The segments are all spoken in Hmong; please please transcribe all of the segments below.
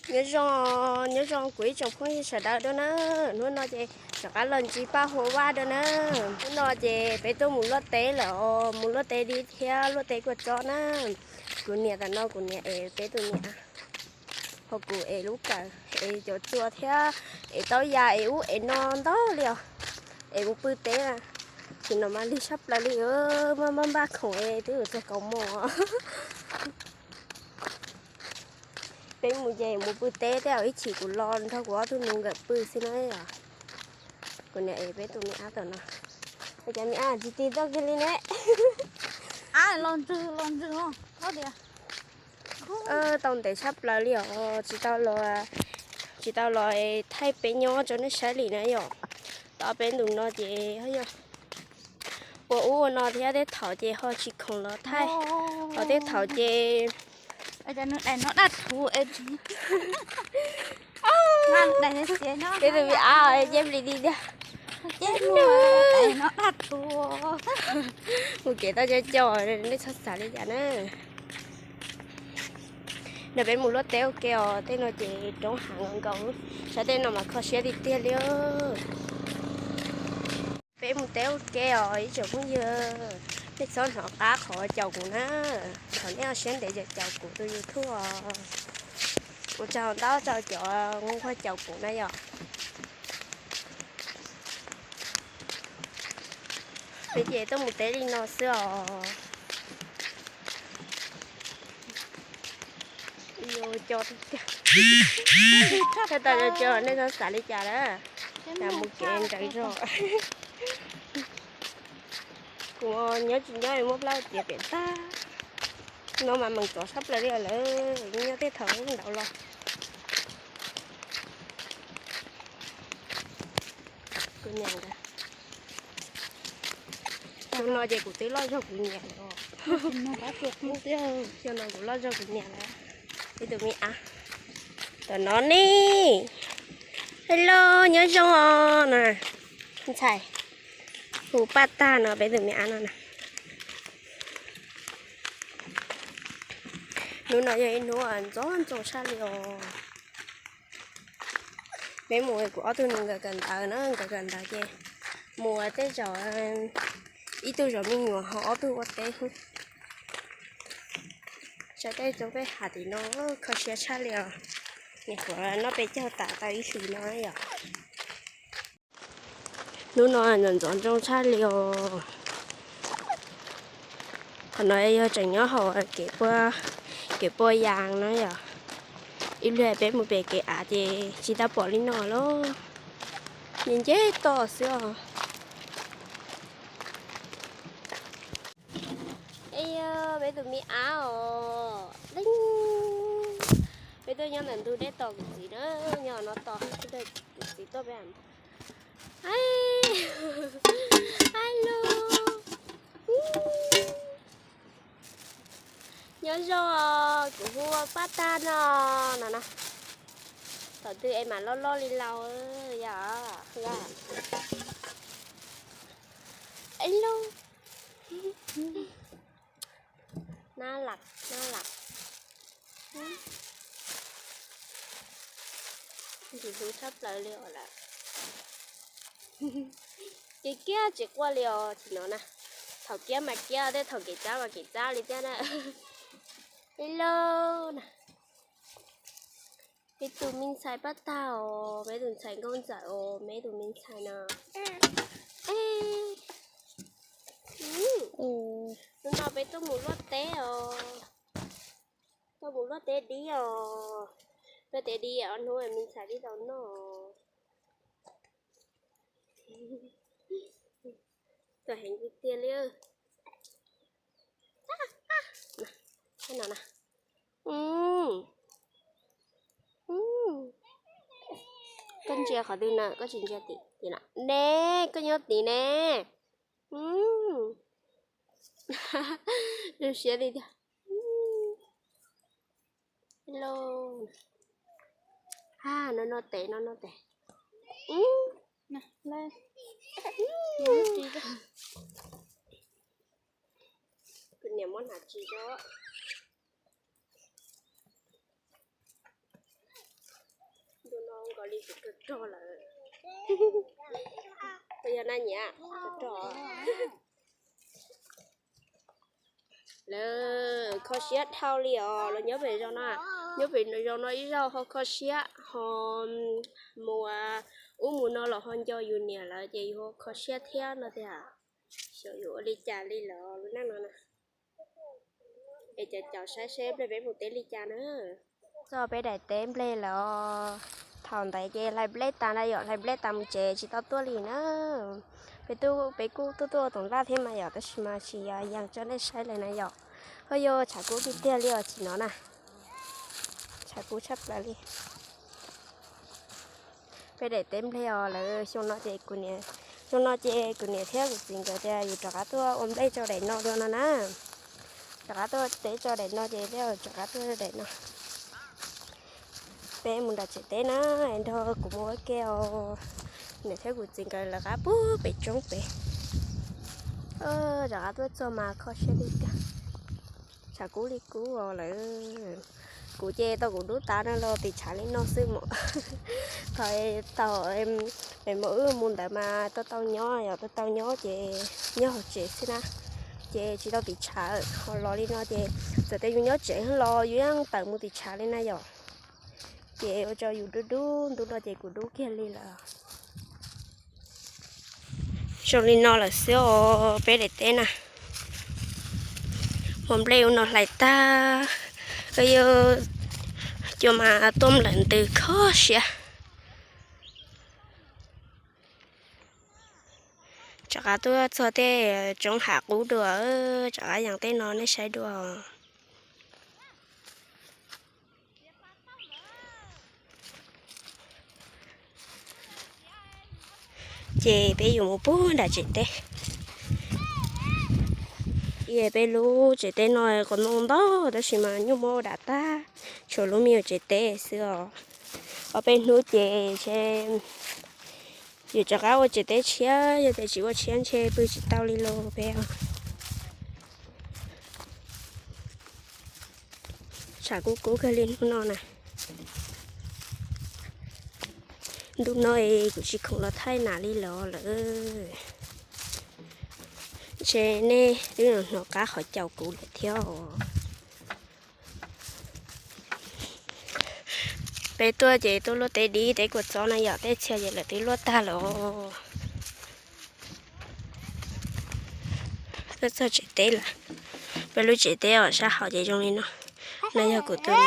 Nyob zoo, nyob zoo kuv ib tsoom phooj ywg sawv daws dua na. Hnub no ces rov qab los ntsib Paj Huab Vaj dua na. Hnub no ces peb tuaj mus luaj teb lawm os, mus luaj teb dib thiab luaj teb kua txob na. Kuv niam tam no kuv niam es peb tus niam, ho kuv es lub kawm, es cov txuas thiab, es tau yam es ub es no ntau li os. Es mus pw teb, sim no mas lig tshaj plaws li, maj maj npaj khoom es twb yuav txog kaum moos. Peb mus ces mus pw teb, tej zaum ib chim kuv los nrog kuv ob tug nus nkawd pw xwb na yom. Kuv niam es peb tus me ab tom no. Ua cas me ab tsis tig toj kiag li ne? Tau ntev tshaj plaws li os, tsis tau los, tsis tau los thaij peb nyob rau nej saib li na yom. Tau peb ntus no ces yog ua ub ua no thiab, tej thaum ces ho tsis khoom los thaij, ho tej thaum ces peb tus me ab cej plis li tiag. Mus kev tau co co, nej txhob xav li cas na. Nrog peb mus luaj teb ua ke os, tej no ces roob hav nkaus nkaus, saib tej no mas kho siab tiag tiag li. Peb mus teb ua ke os ib tsoom phooj ywg, nej txhob hnov qab qhov caum kuv na, thaum nej ua siab ntev caum kuv tus YouTube os. Ua tsaug ntau rau cov nquag caum kuv na yom. Peb ces tuaj mus teb li no xwb os. Tau co nej txhob xav li cas na, cas mus kev nreev zog. Kuv nyob tsis nyob muab plab tiav pem tag. No mas meem tsov tshaj plaws li lawm, nyob tej thaum ub nraud los. Kuv niam nkawd, tus no ces kuv twb loj zog kuv niam lawm. Xyoo no kuv loj zog kuv niam lawm. Ib tug me ab tom no ne. Hello, nyob zoo os na. Ntxhais, hu Paj Tag no peb tus me ab no na. Hnub no yog ib hnub ntxoov ntxoo tshaj li os. Peb mus kuv ob tug nus nkawd kawm ntawv na, nkawd kawm ntawv ces mus tej zaum ib tug zov me nyuam ho ob tug ua teb xwb. Saib tej roob peb hav tim no kho siab tshaj li os. Nyuam qhuav noj peb caug tas tau ib hlis no yom. Hnub no ntxoov ntxoo tshaj li os. Qhov no yog tseem nyob hauv kev pua yas na yom. Ib pliag peb mus pem kev av ces tsis tau pom li no lawm. Nce nce toj xwb os. Peb tus me ab os, peb tuaj nyob ntawm ntug dej tos kuv txiv na, nyob no tos kuv txiv tuaj peb. Hello, nyob zoo, kuv hu ua Paj Tag no, no na. Thaum twg es mam loj loj li laus yom. Hello. Nab lam, nab lam. Ntxim hlub tshaj plaws li os lawm. Kev kiab tsis quaj li os tsis no na. Thaum kiab mas kiab, tej thaum kev txab mas kev txab li thiab na. Hello na. Peb tus me ntxhais Paj Tag os, peb tus ntxhais nkauj ntxawm os, peb tus me ntxhais no. Hnub no peb tuaj mus luaj teb os. Tuaj mus luaj teb dib os. Luaj teb dib ob hnub me ntxhais twb tau noj. Tuaj heev tiag tiag li. No na. Koj ntsia qhov twg na, koj tsis ntsia tim tim na ne, koj nyob tim ne. Zoo siab li tiag. Hello. Ha, no no tes, no no tes. Kuv niam muab hnav tsis rau. Li rog rog lawm. Puas yog na nyiam? Rog rog. Lawv kho siab dhau li os, lawv nyob pem zos no, nyob pem zos no ib zaug ho kho siab ho mus ub mus no los ho nco yus niam lawm ces yus ho kho siab thiab no tiag. Xyov yuav ua li cas li lawm lub neej no na. Es caum caum saib seb nplej peb mus teb li cas na. Txog peb daim teb nplej lawm os. Thaum ntawd ces hlais nplej tas na yom, hlais nplej tas mus tsev tsis tau tuaj li na. Peb kuj, peb kuj tuaj tuaj ua toom laj thiab mas yom, tab sis mas tsis yog yees tso nej saib li na yom. Ho yog tshav kub tiag tiag li os tsim no na. Tshav kub tshaj plaws li. Peb daim teb nplej os lawm xyoo no ces kuv niam, xyoo no ces kuv niam thiab kuv txiv nkawd tias yus rov qab tuaj ua nplej tso daim no dua no na. Rov qab tuaj teb tso daim no ces thiaj rov qab tuaj daim no. Peb mus nram tsev teb na, nrog kuv mus ua ke os. Niam thiab kuv txiv nkawd lawv qab pug pem roob pem. Rov qab tuaj txog mas kho siab li tiag. Tshav kub li kub os lawm. Kuv ces tau kuv dub tav no los tim tshav li no xwb mas. Thaum, thaum pem mas wb mus ntawd mas tau tau nyob yom, tau tau nyob ces nyob hauv tsev xwb na. Ces tsis tau tim tshav, ho los li no ces txawm tias yus nyob tsev los yus yeej tawm mus tim tshav li na yom. Ces ua rau yus dub dub, ntu no ces kuv dub kiag li lawm. Zoo li no lawm xwb os peb daim teb na. Hmo nplej ub no hlais tag, yuav cua mas tuaj lawm ntws kho siab. Rov qab tuaj txog tej roob hav qub dua, rov qab yees tej no nej saib dua. Ces peb yuav mus pug nram tsev teb. Peb lub tsev teb no qhov ntoo ntau tab sis mas nyuj muab ua dam tag, tshuav lub me nyuam tsev teb xwb os. Ob peb hnub ces ntshe yuav rov qab ua tsev teb tshiab, yog tias tsis ua tshiab ntshe pw tsis tau li los peb os. Tshav kub kub kawg li hnub no na. Ntu no es kuv tsis khoom los thaij nas li los lawm. Ntshe nej twb hnov qab qhov caum kuv lawm thiab os. Peb tuaj ces tuaj luaj teb dib teb kua txob na yom, tej txhia ces lawv twb luaj tag lawm os. Tuaj txog tsev teb lawm. Peb lub tsev teb os sab hauv ces zoo li no. No yog kuv tus,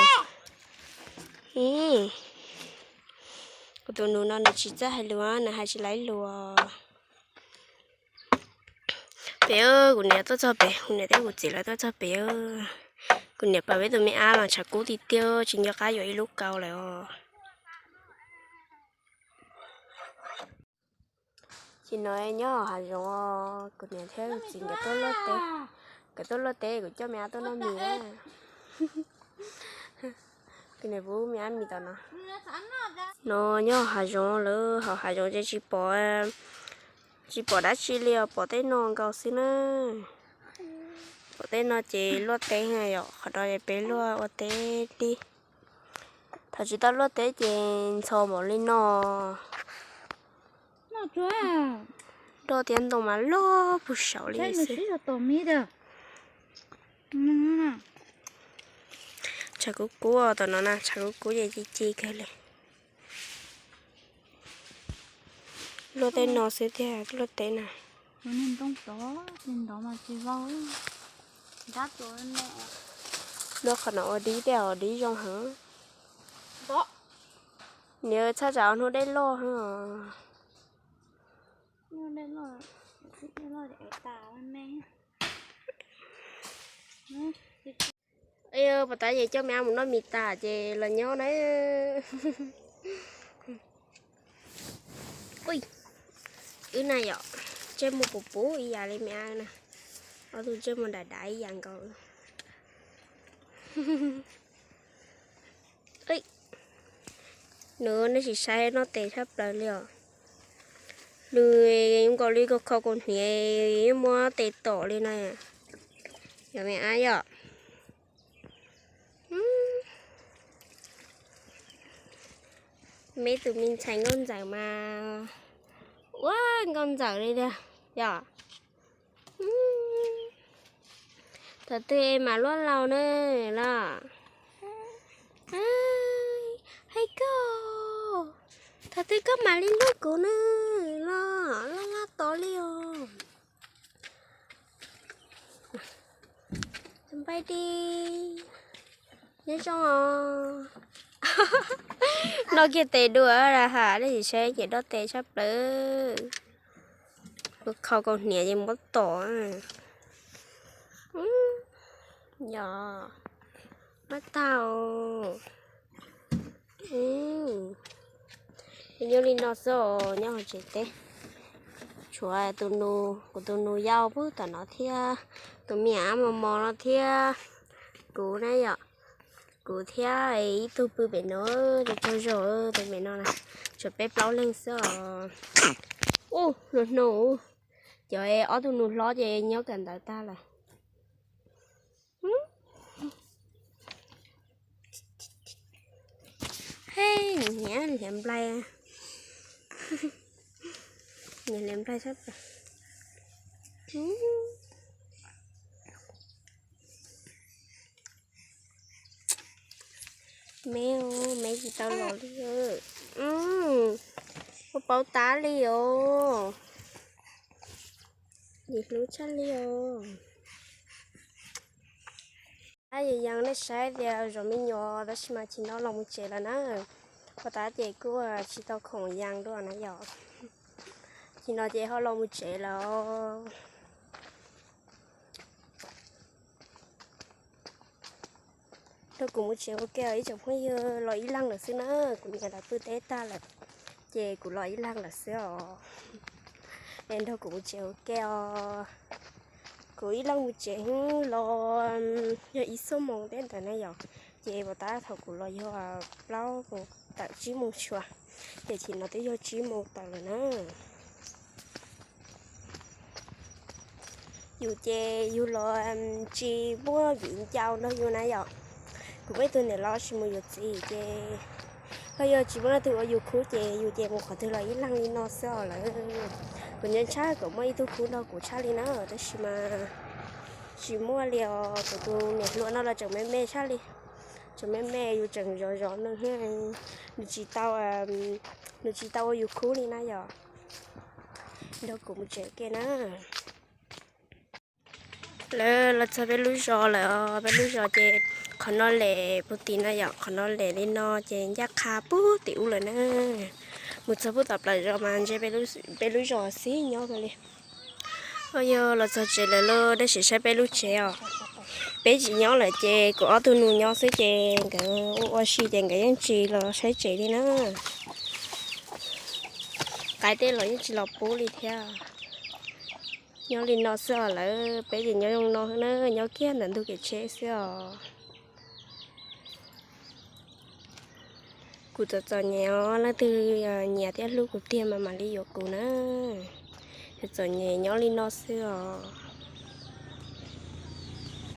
kuv tus nus no nws tsis txawj hais lus, nws hais tsis laib lus. Pem, kuv niam tuaj txog pem, kuv niam thiab kuv txiv lawv tuaj txog pem. Kuv niam pom peb tus me ab mas tshav kub tiag tiag tsis nco qab yuav ib lub kaus lawm os. Ces no nyob hav zoov, kuv niam thiab kuv txiv nkawd tuaj luaj teb, nkawd tuaj luaj teb kuv coj me ab tuaj noj mis na. Kuv niam pub me ab mis tom no. No nyob hav zoov lawm, hauv hav zoov ces tsis pom, tsis pom dab tsi li os, pom tej no nkaus xwb na. Pom tej no ces luaj teb na yom, qhov no peb luaj ua teb li. Thaum tsis tau luaj teb ces ntxhov npaum li no. Nroj thiab ntoo mas loj puag saud li xwb. Tshav kub kub tom no na, tshav kub kub ces ci ci kawg li. Luaj tej no xwb tiag, luaj teb na. Luaj qhov no ua dib tej os, dib zoo heev. Niam txhaj tsam hnub dej loj heev os. Pos tab ces coj me ab mus noj mis tas ces los nyob na. Wb na yom, ntsej muag puv puv ib yam li me ab na. Ob tug ntsej muag dav dav ib yam nkaus. Nws nej sim saib noj tes tshaj plaws li os. Nws zoo nkaus li kho kaus hniav, muab tes tom li na. Yog me ab yom. Me tus me ntxhais nkauj ntxawm mas ua nkauj ntxawm li tiag yom. Thaum twg es mam luaj laus na los? Hais koj, thaum twg koj mam li luaj kuv na los? Laj laj tod li os. Npaj di, nyob zoo os. Noj kiag tes dua ha, dej tsis saib ces dob tes tshaj plaws. Khau kaus hniav ces muab tom. Yog, muab tau. Nyob li no xwb os, nyob hauv tsev teb. Tshuav tus nus, kuv tus nus yau pug tom no thiab, tus me nyuam mos mos no thiab, kuv na yom, kuv thiab ib tug pw pem no, tus tsaug zog pw pem no na, tshuav peb plaub leeg xwb os. Ub, hluas hnu, cov ob tug nus hlob ces nyob kawm ntawv tag lawm. Hej, nyiam hliav nplai, nyiam hliav nplai sab plaws. Me, me tsis tau los li. Ua paub tab li os. Yus hlub tshaj li os. Ab, yus yees nej saib tias zov me nyuam tab sis mas chim no los mus tsev lawm na. Ua tab ces kuj tsis tau khoom yees dua na yom. Chim no ces ho los mus tsev lawm. Nrog kuv mus tsev ua ke os ib tsoom phooj ywg, los ib leeg lawm xwb na, kuv niam lawv pw teb tag lawm, ces kuv los ib leeg lawm xwb os. Es nrog kuv mus tsev ua ke os. Kuv ib leeg mus tsev los yog ib xuab moos tej ntawd na yom, ces puas tab thaum kuv los yog plaub moos tawm tsib moos tshua, ces chim no twb yog tsib moos tawm lawm na. Yus ces yus los tsis muaj viv ncaus nrog yus na yom. Kuv muaj ib tug niam hlob tsis mus yuav txiv ces, ho yog tsis muaj leej twg ua yus khub ces yus ces mus qhov twg los ib leeg li no xwb os lawm. Kuv nco ntshai kom muaj ib tug khub nrog kuv tshaj li na, tab sis mas tsis muaj li os. Kuv tus niam hluas no los tseem me me tshaj li, tseem me me yus tseem zov zov nws, nws tsis tau, nws tsis tau ua yus khub li na yom. Nrog kuv mus tsev ke na. Lawv los txog peb lub zos lawm os, peb lub zos ces qhov no lem puag tim no yom, qhov no lem li no ces ncaj qha puag tim ub lawm na. Mus txog puag tom plaws zos mas ntshe peb lub zos xib nyob kawg li. Yog los txog tsev lawm lauj, nej sim saib peb lub tsev os. Peb tsis nyob lawm ces kuv ob tug nus nyob xwb ces nkawd ua ua si ces nkawd yeej tsis los saib tsev li na. Qaib tej los yeej tsis los pub li thiab. Nyob li no xwb os lawm, peb ces nyob zoo no na, nyob kiag ntawm ntug kev tsheb xwb os. Kuv txom txom nyem os, leej twg nyiam thiab hlub kuv tiag mas mam li yuav kuv na. Txom txom nyem nyob li no xwb os.